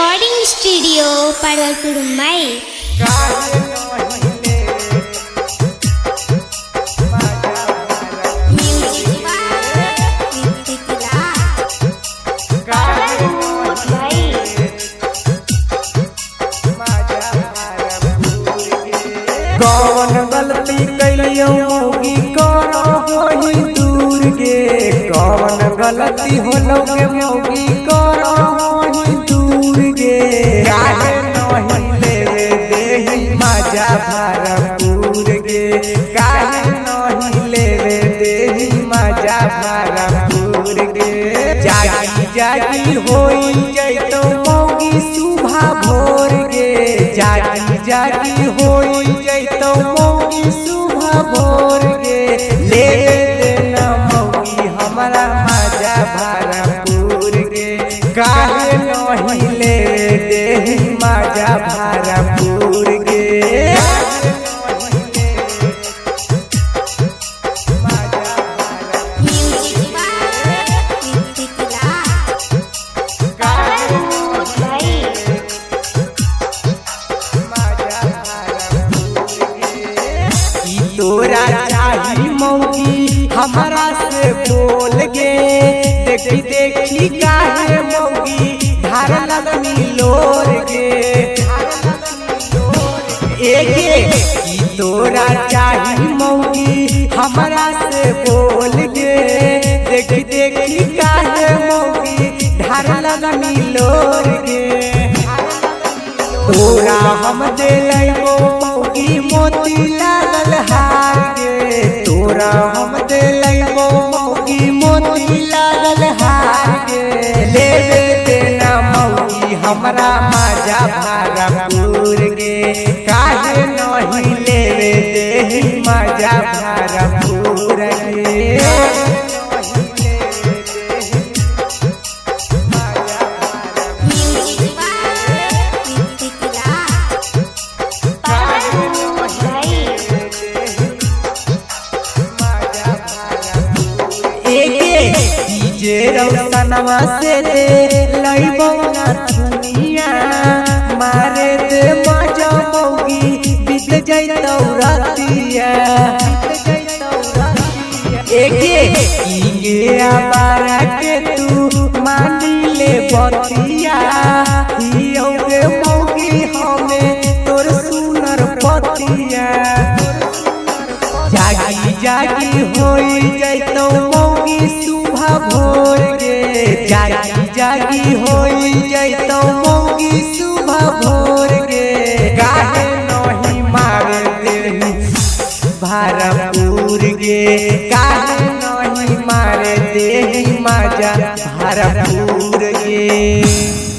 Recording Studio, Parvalkurumai. Music by Ritik Raj. Parvalkurumai. कौन गलती कैलियो मौगी करो होई दूर गे। कौन गलती होलो के मौगी करो होई दूर गे। काहे नहीं लेवे देही मजा भरपूर गे। काहे नहीं लेवे देही मजा भरपूर गे। जागी जागी होई जैतो मौगी सुबह भोर गे। जागी जागी होई जैतो मौगी सुबह भोर गे। ले देना मौगी हमरा मजा भरपूर गे। काहे नहीं ले देही मजा भरपूर गे। Music by Ritik Raj. Parvalkurumai. की तोरा चाही मौगी हमरा से बोल गे। देखी देखी काहे मौगी धार लगनी लोर गे। एगे की तोरा चाही मौगी हमरा से बोल गे। देखी देखी काहे मौगी धार लगनी लोर गे। तोरा हम दिलैबो मौगी मोती लागल हार गे। तोरा हम दिलैबो मौगी मोती लागल हार गे। लेवे देना मौगी हमरा मजा भरपूर गे। काहे नहीं लेवे देही मजा भरपूर गे। Music by Ritik Raj. Parvalkurumai. एके डीजे रौशनवा से दे लइबो ना दुनिया। मारे दे मजा मौगी बीत जैतौ रतिया। एके किंगे आबारा के तू मानी ले बतिया। हियौ गे मौगी हमें तोर सुनर पतिया। जागी जागी होई जैतौ मौगी सुबह भोर गे। जागी जागी होई जैतौ मौगी सुबह भोर गे। काहे नहीं मारे देही भरपूर गे। काहे नहीं मारे देही मजा भरपूर गे।